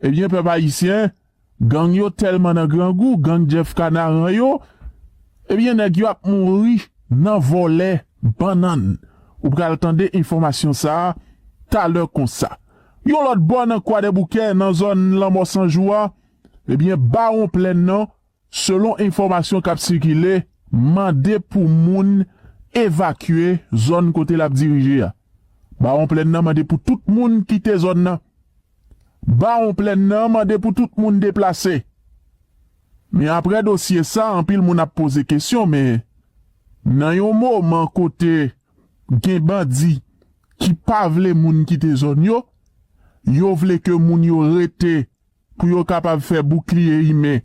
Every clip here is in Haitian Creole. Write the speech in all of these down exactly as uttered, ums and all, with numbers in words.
Ebyen, pèp ayisyen, gang yo tèlman nan grangou, gang Jeff Kanaran yo, ebyen, nèg yo ap mouri nan vòlè bannann. Ou pral tande enfòmasyon sa a talè konsa. Yon lòt bò nan Kwadèboukè, nan zòn Lanmò Sanjou a, ebyen, Bawon Plèn nan, selon enfòmasyon k ap sikile, mande pou moun evakye zòn kote l ap dirije a. Bawon Plèn nan mande pou tout moun kite zòn nan. Bawon Plèn nan mande pou tout moun deplase. Men apre dosye sa, anpil moun ap poze kesyon, men nan yon moman kote gen bandi ki pa vle moun kite zòn yo, yo vle ke moun yo rete pou yo kapab fè boukliye imen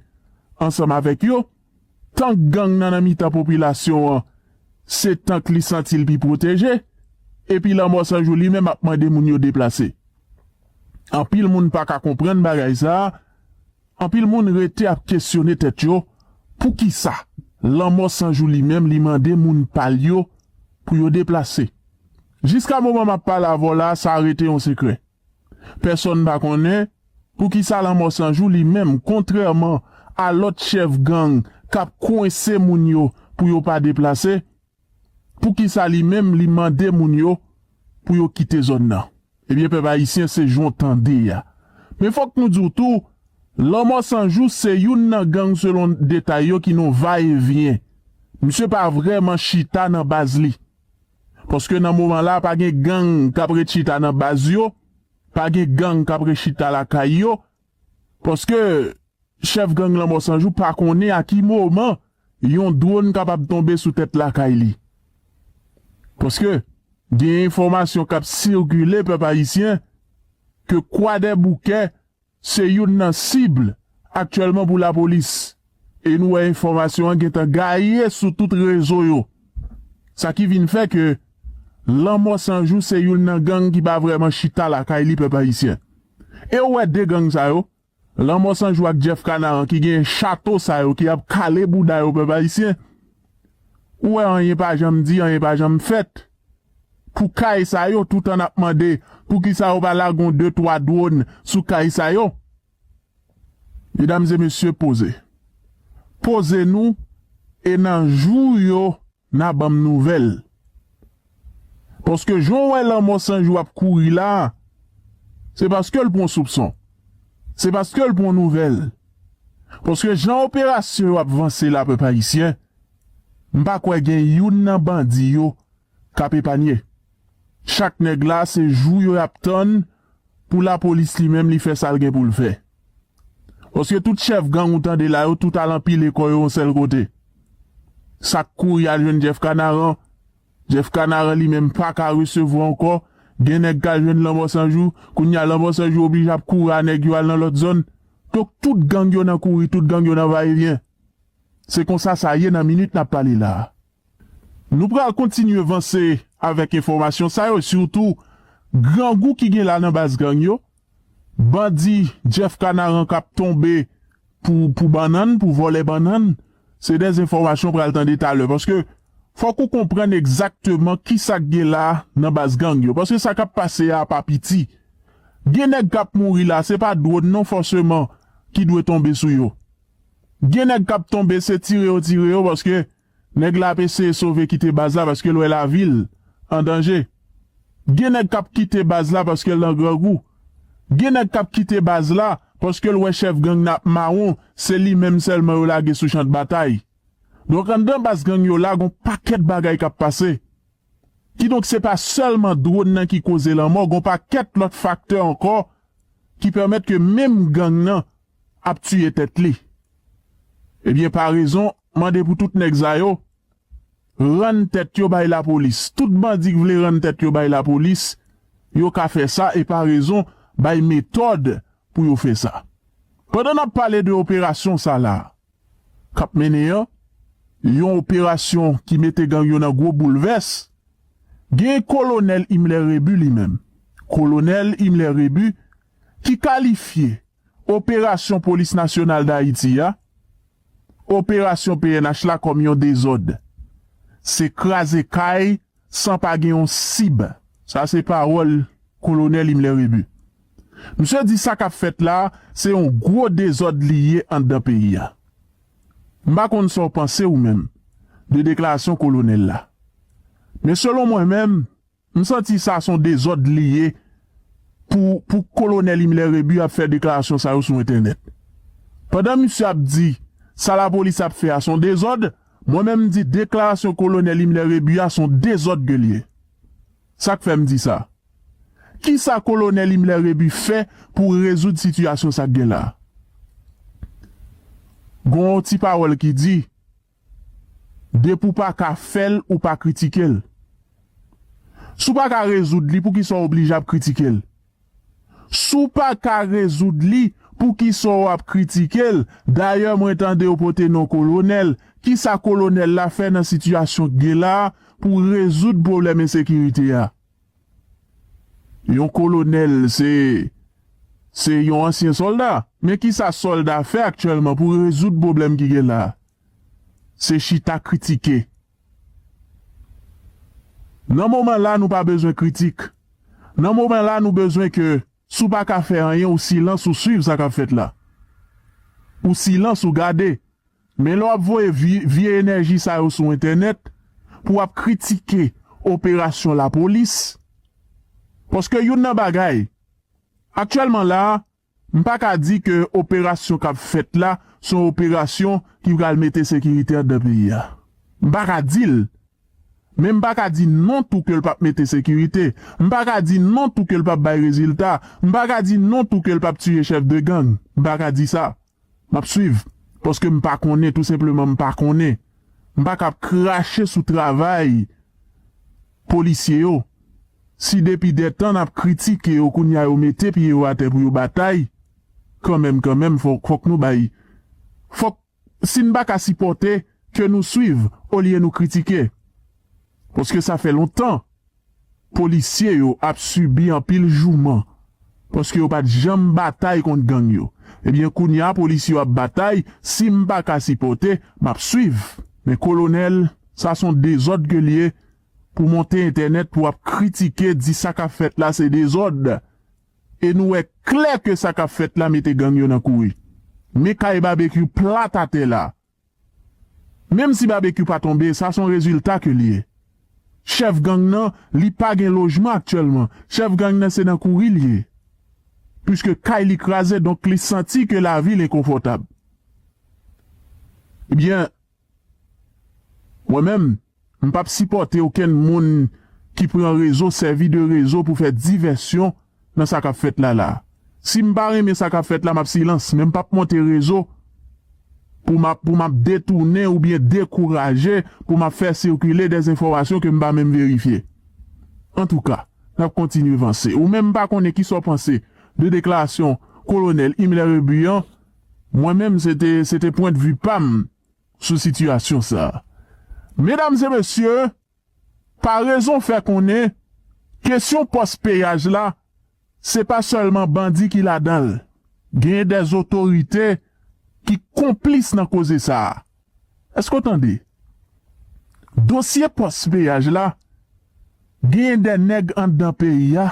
ansanm avèk yo, tank gang nan nan mitan popilasyon an, se tank li santi l pi pwoteje, epi Lanmò Sanjou li menm ap mande moun yo deplase. Anpil moun pa ka konprann bagay sa a, anpil moun rete ap kesyone tèt yo, poukisa Lanmò Sanjou li menm li mande moun pa l yo pou yo deplase. Jiska moman m ap pale avè w la, sa rete yon sekrè. Pèsonn pa konnen poukisa Lanmò Sanjou li menm, kontrèman a lòt chèf gang k ap kwense moun yo pou yo pa deplase, poukisa li menm li mande moun yo pou yo kite zòn nan. Ebyen, pèp ayisyen, se jan w tande a. Men fòk nou di w tou, Lanmò Sanjou se youn nan gang selon detay yo ki nan vayevyen. Misye pa vrèman chita nan baz li. Paske nan moman la, pa gen gang k ap ret chita nan baz yo, pa gen gang k ap ret chita lakay yo, paske chèf gang Lanmò Sanjou pa konnen a ki moman yon dwòn kapab tonbe sou tèt lakay li. Paske gen enfòmasyon k ap sikile, pèp ayisyen, ke Kwadèboukè se youn nan sib aktyèlman pou lapolis. E nou wè enfòmasyon an gentan gaye sou tout rezo yo. Sa ki vin fè ke Lanmò Sanjou se youn nan gang ki pa vrèman chita lakay li, pèp ayisyen. E ou wè de gang sa yo, Lanmò Sanjou ak Jeff Kanaran, ki gen chato sa yo ki ap kale bouda yo, pèp ayisyen. Ou wè, anyen pa janm di, anyen pa janm fèt. Pou kay sa yo, toutan n ap mande poukisa yo pa lage yon de twa dwòn sou kay sa yo. Medam e mesye, poze. Poze nou, e nan jou yo, n a ban m nouvèl. Paske jan w wè Lanmò Sanjou ap kouri la, se paske l pran soupson. Se paske l pran nouvèl. Paske jan operasyon yo ap vanse la, pèp ayisyen, m pa kwè gen youn nan bandi yo k ap epanye. Chak nèg la, se jou yo y ap tann pou lapolis li menm li fè sa l gen pou l fè. Paske tout chèf gang ou tande la yo, tout al anpile kò yo yon sèl kote. Sa k kouri al jwenn Jeff Kanaran, Jeff Kanaran li menm pa ka resevwa ankò, gen nèg k al jwenn Lanmò Sanjou, kounye a Lanmò Sanjou oblije ap kouri a nèg yo al nan lòt zòn. Donk tout gang yo nan kouri, tout gang yo nan vayevyen. Se konsa sa ye nan minit n ap pale la a. Nou pral kontinye vanse avèk enfòmasyon sa yo, sitou grangou ki gen la nan baz gang yo. Bandi Jeff Kanaran k ap tonbe pou, pou bannann, pou vòlè bannann. Se de enfòmasyon pral tande talè, paske fòk ou konprann egzakteman kisa k gen la nan baz gang yo, paske sa k ap pase a pa piti. Gen nèg k ap mouri la, se pa dwòn non fòseman ki dwe tonbe sou yo. Gen nèg k ap tonbe, se tire yo tire yo, paske nèg la ap eseye sove kite baz la paske l wè lavi l an danje. Gen nèg k ap kite baz la paske l nan grangou. Gen nèg k ap kite baz la paske l wè chèf gang nan ap mawon, se li menm sèlman yo lage sou chan de batay. Donk, anndan baz gang yo la, gon pakèt bagay k ap pase. Kidonk, se pa sèlman dwòn nan ki koze lanmò, gon pakèt lòt faktè ankò ki pèmèt ke menm gang nan ap tiye tèt li. Ebyen, pa rezon, mande pou tout nèg sa yo rann tèt yo bay lapolis. Tout bandi k vle rann tèt yo bay lapolis, yo ka fè sa, e pa rezon, bay metòd pou yo fè sa. Pandan n ap pale de operasyon sa la k ap mennen an, yon operasyon ki mete gang yo nan gwo boulvès, gen Kolonèl Himmler Rébu li menm. Kolonèl Himmler Rébu ki kalifye operasyon Polis Nasyonal Dayiti a, operasyon P N H la kòm yon dezòd. Se kraze kay san pa gen yon sib. Sa se pawòl Kolonèl Himmler Rébu. Misye di sa k ap fèt la, se yon gwo dezòd li ye anndan peyi a. M pa konn sa w panse ou menm de deklarasyon kolonèl la. Men selon mwen menm, m santi sa se yon dezòd li ye pou, pou kolonèl Himmler Rebu ap fè deklarasyon sa yo sou entènèt. Pandan misye ap di sa lapolis ap fè a se yon dezòd, mwen menm m di deklarasyon kolonèl Himmler Rebu a se yon dezòd ke l ye. Sa k fè m di sa? Kisa kolonèl Himmler Rebu fè pou rezoud sitiyasyon sa k gen la? Gon ti pawòl ki di, depi w pa ka fè l, ou pa kritike l. Si w pa ka rezoud li, poukisa w oblije ap kritike l? Si w pa ka rezoud li, poukisa w ap kritike l? Dayè, mwen tande yo pote non kolonèl. Kisa kolonèl la fè nan sitiyasyon k gen la pou rezoud pwoblèm ensekirite a? Yon kolonèl, se, se yon ansyen sòlda. Men kisa sòlda fè aktyèlman pou rezoud pwoblèm ki gen la? Se chita kritike. Nan moman la, nou pa bezwen kritik. Nan moman la, nou bezwen ke, si w pa ka fè anyen, ou silans, ou swiv sa k ap fèt la. Ou silans, ou gade. Men lè w ap voye vye, vye enèji sa yo sou entènèt pou w ap kritike operasyon lapolis, paske youn nan bagay, aktyèlman la a, m pa ka di ke operasyon k ap fèt la se yon operasyon ki pral mete sekirite anndan peyi a. M pa ka di l. Men m pa ka di non tou ke l p ap mete sekirite. M pa ka di non tou ke l p ap bay rezilta. M pa ka di non tou ke l p ap tiye chèf de gang. M pa ka di sa. M ap swiv. Paske m pa konnen, tou senpleman, m pa konnen. M pa ka ap krache sou travay polisye yo. Si depi dètan n ap kritike yo, kounye a yo mete pye yo atè pou yo batay, kanmenm, kanmenm, fòk, fòk nou bay. Fòk, si n pa ka sipòte, ke nou swiv, olye nou kritike. Paske sa fè lontan polisye yo ap sibi anpil jouman, paske yo pa t janm batay kont gang yo. Ebyen, kounye a, polisye yo ap batay, si m pa ka sipòte, m ap swiv. Men kolonèl, sa se yon dezòd ke l ye pou monte entènèt, pou ap kritike, di sa k ap fèt la se dezòd. E nou wè klè ke sa k ap fèt la mete gang yo nan kouri. Men kay Babekyou plat atè la. Menm si Babekyou pa tonbe, sa se yon rezilta ke l ye. Chèf gang nan, li pa gen lojman aktyèlman. Chèf gang nan se nan kouri l ye. Piske kay li kraze, donk li santi ke lavi l enkonfòtab. Ebyen, mwen menm, m p ap sipòte okenn moun ki pran rezo, sèvi de rezo pou fè divèsyon nan sa k ap fèt la la. Si m pa renmen sa k ap fèt la, m ap silans, men m p ap monte rezo pou m ap, pou m ap detounen oubyen dekouraje, pou m ap fè sikile dèzenfòmasyon ke m pa menm verifye. Antouka, n ap kontinye vanse. Ou menm m pa konnen kisa w panse de deklarasyon Kolonèl Himmler Rebu an. Mwen menm, se te, se te pwennvi pa m sou sitiyasyon sa a. Medam e mesye, Parezon fè konnen kesyon pòs peyaj la, se pa sèlman bandi ki ladan l. Genyen dèzotorite ki konplis nan koze sa a. Èske w tande? Dosye pòs peyaj la, genyen de nèg anndan peyi a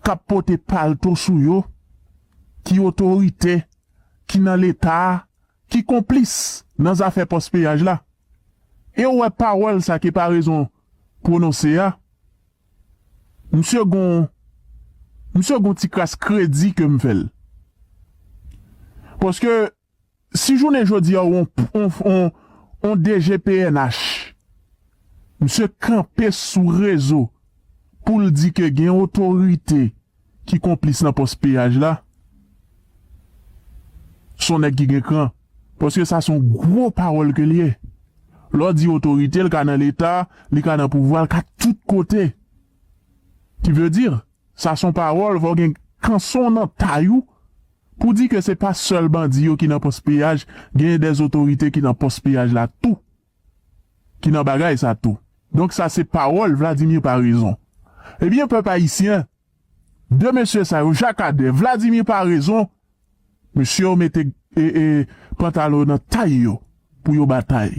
k ap pote palto sou yo, ki otorite, ki nan Leta a, ki konplis nan zafè pòs peyaj la. E w wè pawòl sa ke Parezon pwononse a, misye gon, misye gon ti kras kredi ke m fè l. Paske si jounen jodi a w on, on, on, on D G P N H, misye kanpe sou rezo pou l di ke gen otorite ki konplis nan pòs peyaj la, se yon nèg ki gen kran. Paske sa se yon gwo pawòl ke l ye. Lè w di otorite, l ka nan Leta, li ka nan pouvwa, l ka tout kote. Ki vle di, sa se yon pawòl, fò w gen kanson nan tay ou pou di ke se pa sèl bandi yo ki nan pòs peyaj, genyen dèzotorite ki nan pòs peyaj la tou, ki nan bagay sa tou. Donk sa se pawòl Vladimir Parezon. Ebyen, pèp ayisyen, de mesye sa yo, Jakadè, Vladimir Parezon, mesye yo mete, e, e, pantalon yo nan tay yo pou yo batay.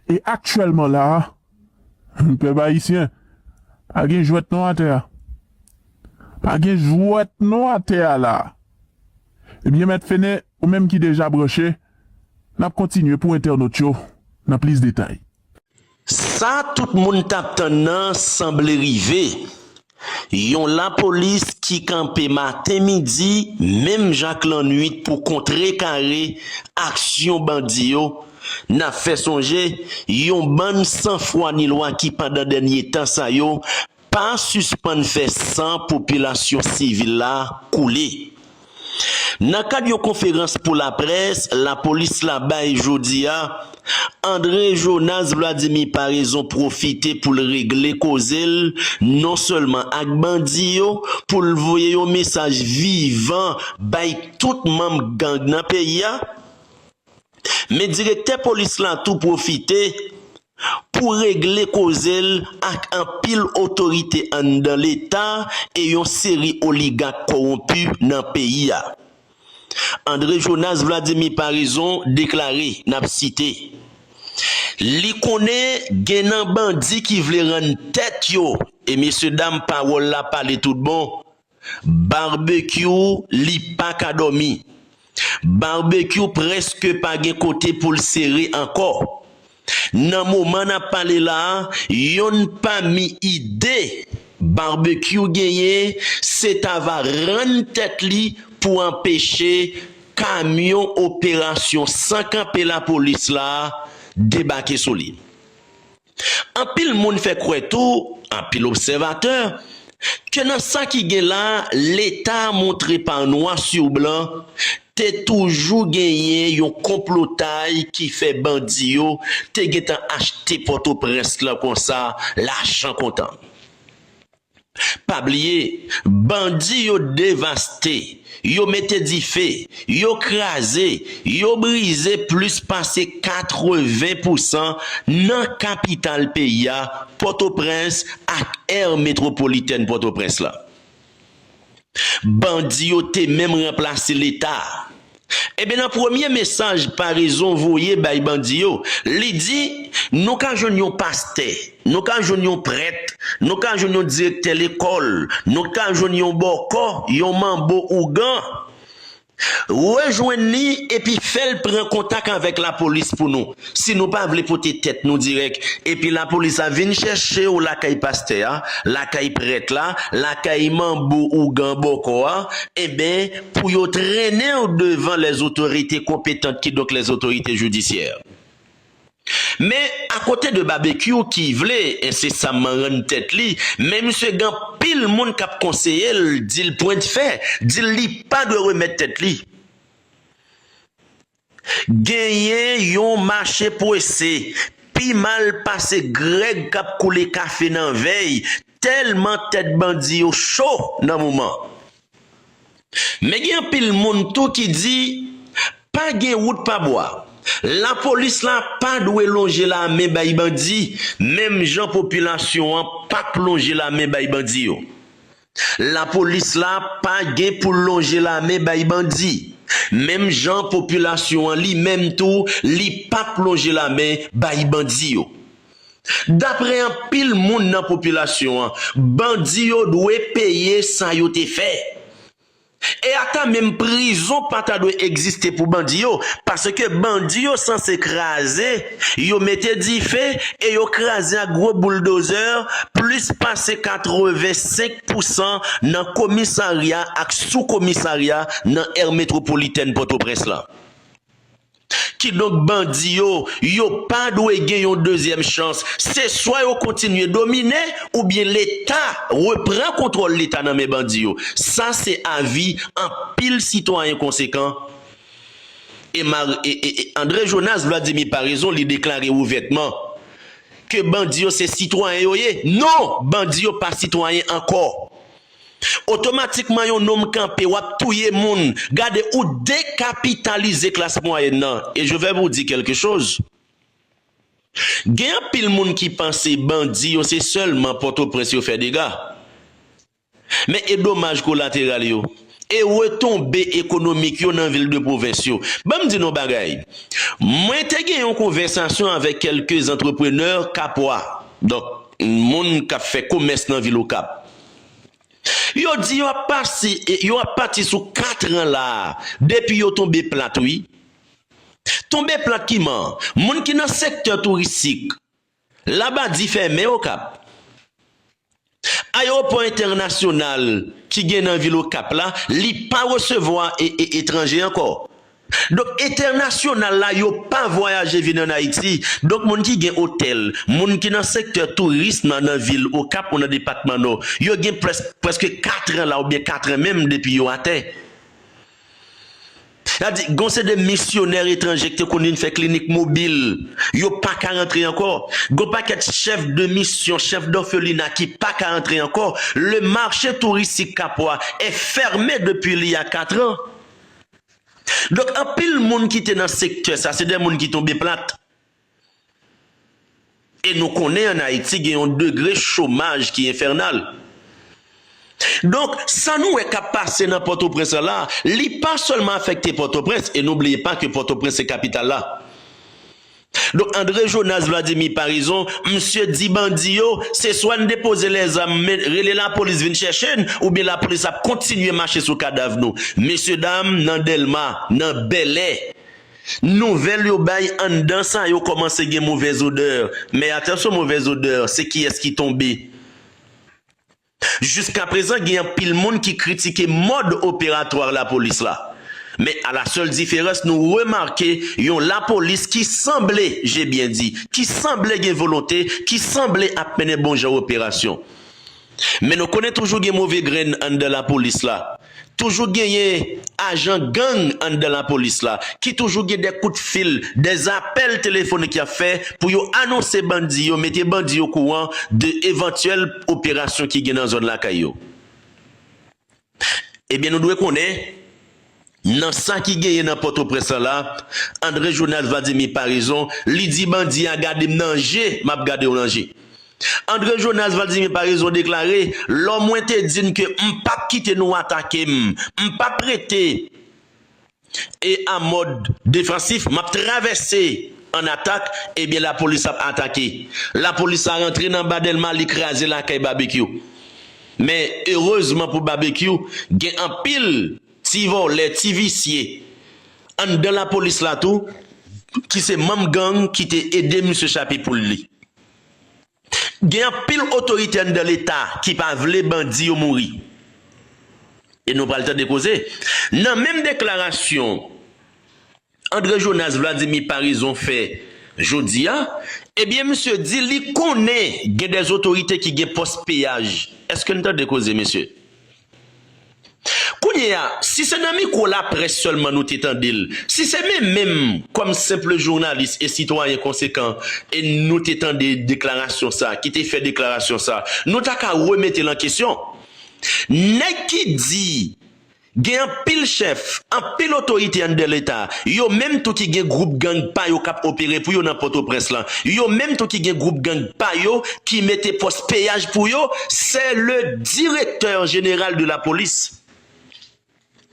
E aktyèlman la a, pèp ayisyen, pa gen jwèt non atè a. Pa gen jwèt non atè a la. Ebyen, Mèt Fene, ou menm ki deja branche, n ap kontinye pou entènot yo nan plis detay. Sa tout moun t ap tann nan sanble rive. Yon lapolis ki kanpe maten midi, menm jan ak lannwit pou kontrekare aksyon bandi yo. N ap fè sonje, yon bann sanfwa ni lwa ki pandan dènye tan sa yo pa sispann fè san popilasyon sivil la koule. Nan kad yon konferans pou laprès lapolis la bay jodi a, André Jonas Vladimir Paraison pwofite pou l regle koze l non sèlman ak bandi yo, pou l voye yon mesaj vivan bay tout manm gang nan peyi a, men direktè polis la tou pwofite pou regle koze l ak anpil otorite anndan Leta e yon seri oligak kowonpi nan peyi a. André Jonas Vladimir Paraison deklare, n ap site, li konnen gen nan bandi ki vle rann tèt yo, e mesye dam pawòl la pale tout bon, Barbecue li pa ka dòmi. Barbecue prèske pa gen kote pou l sere ankò. Nan moman n ap pale la a, yonn pami ide Barbecue genyen se ta va rann tèt li pou anpeche kamyon operasyon san kanpe lapolis la a debake sou li. Anpil moun fè kwè tou, anpil obsèvatè, ke nan sa ki gen la, Leta montre pa nwa si blan te toujou genyen yon konplotay ki fè bandi yo te gentan achte Pòtoprens lan konsa lajan kontan. Pa bliye, bandi yo devaste, yo mete dife, yo kraze, yo brize plis pase katreven pousan nan kapital peyi a, Pòtoprens ak aire métropolitaine Pòtoprens lan. Bandi yo te menm ranplase Leta. Ebyen, nan premye mesaj Paraison voye bay bandi yo, li di, nou ka jwenn yon pastè, nou ka jwenn yon prèt, nou ka jwenn yon direktè lekòl, nou ka jwenn yon bòkò, yon manbo ougan. Rejwenn li epi fè l pran kontak avèk lapolis pou nou. Si nou pa vle pote tèt nou dirèk, epi lapolis ap vin chèche w lakay pastè a, lakay prèt la, lakay manbo ougan bòkò a, enben, pou yo trennen w devan lèzotorite konpetan, kidonk lèzotorite jidisyè. Men, akote de Babekyou ki vle ensesamman rann tèt li, men misye gen anpil moun k ap konseye l, di l pwendfè, di l li pa dwe remèt tèt li. Genyen yon mache prese, pi mal pase grèg k ap koule kafe nan vèy, tèlman tèt bandi yo cho nan moman. Men gen anpil moun tou ki di, pa gen wout pa bwa. Lapolis la pa dwe lonje lamen bay bandi, menm jan popilasyon an p ap lonje lamen bay bandi yo. Lapolis la pa gen pou l lonje lamen bay bandi, menm jan popilasyon an li menm tou, li p ap lonje lamen bay bandi yo. Daprè anpil moun nan popilasyon an, bandi yo dwe peye sa yo te fè. E ata menm prizon pa ta dwe egziste pou bandi yo, paske bandi yo sanse kraze, yo mete dife e yo kraze ak gwo bouldozè plis pase katrevensenk pousan nan komisarya ak sou komisarya nan aire métropolitaine Pòtoprens lan. Kidonk bandi yo, yo pa dwe gen yon dezyèm chans. Se swa yo kontinye domine, oubyen Leta repran kontwòl Leta nan men bandi yo. Sa se avi anpil sitwayen konsekan. E, Mar- e, e, e André Jonas Vladimir Paraison, li deklare ouvètman ke bandi yo se sitwayen yo ye. Non, bandi yo pa sitwayen ankò. Otomatikman yon nonm kanpe, w ap touye moun. Gade, ou dekapitalize klas mwayèn nan. E je vais vous dire quelque chose. Gen anpil moun ki panse bandi yo se sèlman Pòtoprens yo fè dega. Men e domaj kolateral yo, e retonbe ekonomik yo nan vil de pwovens yo. Ban m di nou yon bagay. Mwen te gen yon konvèsasyon avèk kèlke antreprenè Kapwa. Donk, moun k ap fè komès nan vil Okap. Yo di yo ap pase, yo ap pati sou katran la, depi yo tonbe plat, wi. Tonbe plat kiman? Moun ki nan sektè touristik, Labadi fèmen Okap. Ayewopò entènasyonal ki gen nan vil Okap la, li pa resevwa e, e, etranje ankò. Donk, entènasyonal la, yo pa vwayaje vin ann Ayiti. Donk, moun ki gen otèl, moun ki nan sektè tourism nan, nan vil Okap ou nan depatman Nò, yo gen près-, prèske katran la, oubyen katran menm depi yo atè. Sa di, gon se de misyonè etranje ki te konn vin fè klinik mobil, yo pa ka rantre ankò. Gon pakèt chèf de misyon, chèf dòfelina ki pa ka rantre ankò. Le marché touristique capois est fermé depuis il y a quatre ans. Donk, anpil moun ki te nan sektè sa, se de moun ki tonbe plat. E nou konnen ann Ayiti gen yon degre chomaj ki enfènal. Donk, sa nou wè k ap pase nan Pòtoprens lan la, li pa sèlman afekte Pòtoprens, e nou bliye pa ke Pòtoprens se kapital la. Donk, André Jonas Vladimir Paraison, misye di bandi yo, se swa n depoze lèzam, men rele lapolis vin chèche n, oubyen lapolis ap kontinye mache sou kadav nou. Mesye dam, nan Dèlma, nan Bèlè, nouvèl yo bay anndan sa yo kòmanse gen movèz odè. Men atansyon, movèz odè, se kiyès ki tonbe? Jiskaprezan, gen anpil moun ki kritike mòd operatwa lapolis la. Men, à la seule différence, nou remake yon lapolis ki sanble, j'ai bien dit, ki sanble gen volonte, ki sanble ap mennen bon jan operasyon. Men nou konnen toujou gen move grenn anndan lapolis la. Toujou genyen ajan gang anndan lapolis la, ki toujou gen de kout fil, de apèl telefonik y ap fè pou yo anonse bandi yo, mete bandi yo okouran de evantyèl operasyon ki gen nan zòn lakay yo. Ebyen, nou dwe konnen, nan sa ki genyen nan Pòtoprens lan la, André Jonas Vladimir Paraison, li di bandi a, "Gade m nan je, m ap gade w nan je." André Jonas Vladimir Paraison deklare, "Lò mwen te di n ke m p ap kite nou atake m, m p ap rete e a mòd defansif, m ap travèse an atak, ebyen, lapolis ap atake." Lapolis la rantre nan Ba Dèlma, li kraze lakay Babekyou. Men, erezman pou Babekyou, gen anpil ti vòlè, ti visye anndan lapolis la tou, ki se manm gang ki te ede misye chape poul li. Gen anpil otorite anndan Leta ki pa vle bandi yo mouri. E nou pral tande koze. Nan menm deklarasyon André Jonas Vladimir Paraison fè jodi a, ebyen, misye di li konnen gen de otorite ki gen pòs peyaj. Èske n tande koze, mesye? Kounye a, si se nan mikwo laprès sèlman nou te tande l, si se men menm kòm senp jounalis e sitwayen konsekan e nou te tande deklarasyon sa, ki te fè deklarasyon sa, nou ta ka remete l an kesyon. Nèg ki di gen anpil chèf, anpil otorite anndan Leta, yo menm tou ki gen gwoup gang pa yo k ap opere pou yo nan Pòtoprens lan, yo menm tou ki gen gwoup gang pa yo ki mete pòs peyaj pou yo, c'est le directeur général de la police.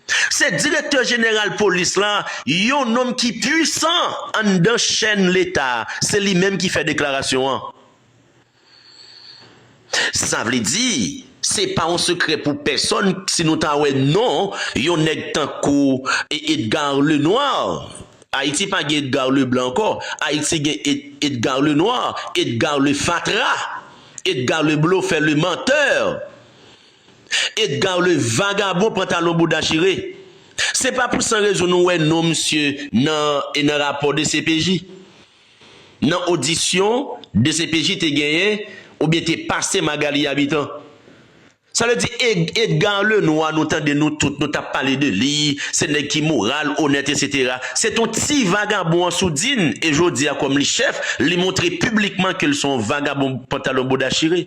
Se direktè jeneral polis la, yon nonm ki pwisan anndan chèn Leta, se li menm ki fè deklarasyon an. Sa vle di, se pa yon sekrè pou pèsonn si nou ta wè non yon nèg tankou E-, Edgar Lenoir. Ayiti pa gen Edgar Leblanc ankò. Ayiti gen Ed-, Edgar Lenoir, Edgar le fatra, Edgar le blofè, le menteur, Edgar le vagabon, pantalon bouda chire. Se pa pou san rezon nou wè non misye nan, e nan rapò D C P J. Nan odisyon D C P J te genyen, oubyen te pase Magalie Habitant. Sa vle di Ed-, Edgar Lenoir, nou tande nou tout, nou t ap pale de li, se nèg ki moral, onèt, etsetera. Se t on ti vagabon an soudin, e jodi a kòm li chèf, li montre piblikman ke l se yon vagabon pantalon bouda chire.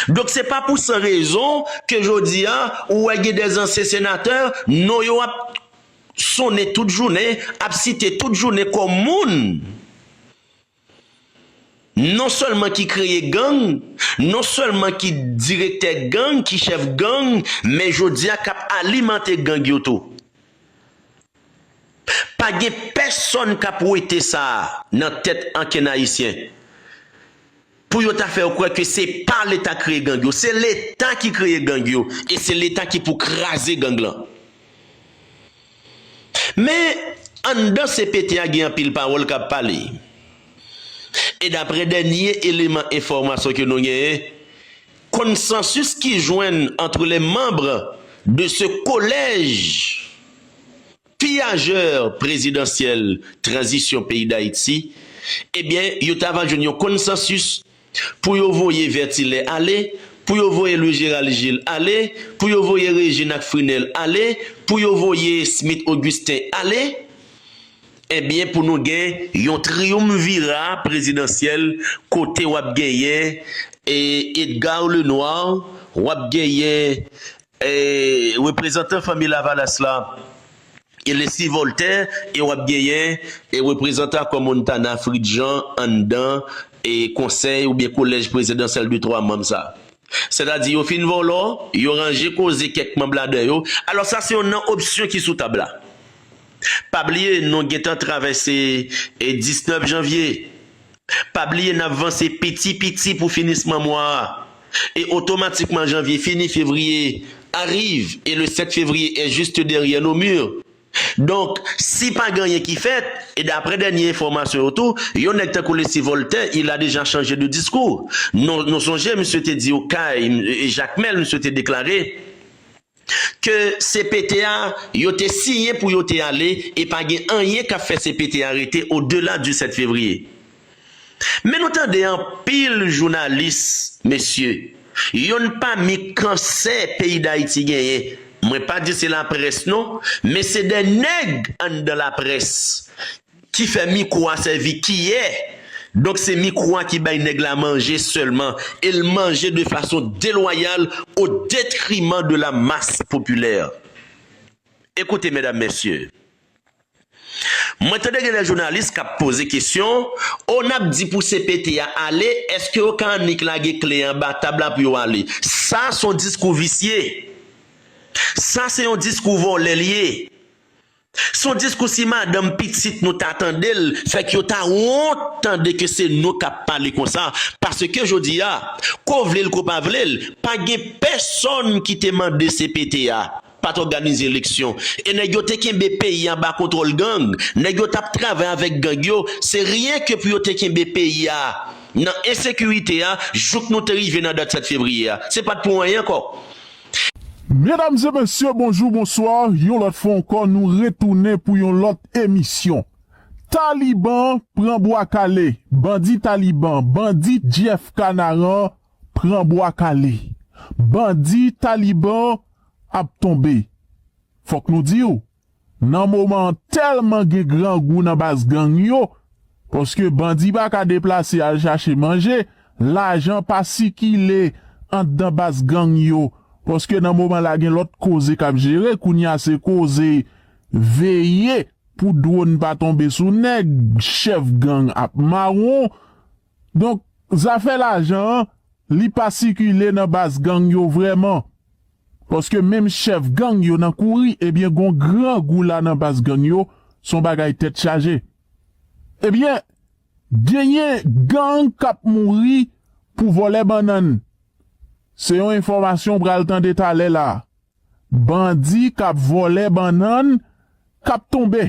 Donk, se pa pou san rezon ke jodi a, ou wè gen de ansyen senatè, non yo ap sonnen tout jounen, ap site tout jounen kòm moun non sèlman ki kreye gang, non sèlman ki direktè gang, ki chèf gang, men jodi a k ap alimante gang yo tou. Pa gen pèsonn k ap wete sa nan tèt ankenn Ayisyen. pou yo ta fè w kwè ke se pa Leta k kreye gang yo, se Leta ki kreye gang yo, e se Leta ki pou kraze gang lan. Men, anndan C P T a gen anpil pawòl k ap pale. E daprè dènye eleman enfòmasyon ke nou genyen, konsansis ki jwenn entre les membres de ce collège piyajè prezidansyèl tranzisyon peyi Dayiti, ebyen, yo ta va jwenn yon konsansis pou yo voye Vertilè ale, pou yo voye Louis Gérald Gilles ale, pou yo voye Régine ak Frinel ale, pou yo voye Smith Augustin ale. Ebyen, pou nou gen yon triyumvira prezidansyèl kote w ap genyen, e, Edgar Lenoir, w ap genyen, e, reprezantan fanmi Lavalas la, e Leslie Voltaire, e w ap genyen, e, reprezantan Akò Montana, Fritz Jean, anndan, e, konsèy oubyen kolèj prezidansyèl de twa manm sa. Sètadi, yo fin vòlò, yo ranje koze kèk manm ladan yo. Alò, sa se yon nan opsyon ki sou tab la. Pa bliye, nou gentan travèse, e, diznèf janvye. Pa bliye, n ap vanse piti piti pou finisman mwa a. E otomatikman, janvye fini, fevriye arrive, et le sept février est juste derrière nos murs. Donk, si pa gen anyen ki fèt, e daprè dènye enfòmasyon yo tou, yon nèg tankou Leslie Voltaire, il a déjà changé de discours. Nou, nou sonje, misye te di okay, e, Jakmèl, misye te deklare ke C P T a, yo te siyen pou yo te ale, e pa gen anyen k ap fè C P T a rete au-delà du sept février. Men nou tande anpil jounalis, mesye, yonn pami kansè peyi Dayiti genyen, mwen pa di se laprès non, men se de nèg anndan laprès ki fè mikwo a sèvi kiyè. Donk se mikwo a ki bay nèg la manje sèlman, e l manje de fason delwayal au détriment de la masse populaire. Ekoute, medam, mesye, mwen tande gen de jounalis k ap poze kesyon, o n ap di pou C P T a ale, èske yo ka annik lage kle anba tab la pou yo ale? Sa se yon diskou visye. Sa se yon diskou vòlè l ye. Se yon diskou si madanm pitit nou ta tande l, fèk yo ta wont tande ke se nou k ap pale konsa. Paske jodi a, ko vle l ko pa vle l, pa gen pèsonn ki te mande C P T a pa t òganize eleksyon. E nèg yo te kenbe peyi a anba kontwòl gang. Nèg yo t ap travay avèk gang yo. Se ryen ke pou yo te kenbe peyi a nan ensekirite a, jouk nou te rive nan dat sèt fevriye a. Se pa t pou anyen ankò. Medam e mesye, bonjou, bonswa. Yon lòt fwa ankò, nou retounen pou yon lòt emisyon. Taliban pran bwa kale. Bandi Taliban, bandi Jeff Kanaran pran bwa kale. Bandi Taliban ap tonbe. Fòk nou di w, nan moman an tèlman gen grangou nan baz gang yo, paske bandi pa ka deplase al chache manje, lajan pa sikile anndan baz gang yo, paske nan moman la gen lòt koze k ap jere, kounye a se koze veye pou dwòn pa tonbe sou nèg, chèf gang ap mawon. Donk, zafè lajan an, li pa sikile nan baz gang yo vrèman. Paske menm chèf gang yo nan kouri, ebyen gon grangou la nan baz gang yo, se yon bagay tèt chaje. Ebyen, genyen gang k ap mouri pou vòlè bannann. Se yon enfòmasyon w pral tande talè la a. Bandi k ap vòlè bannann k ap tonbe.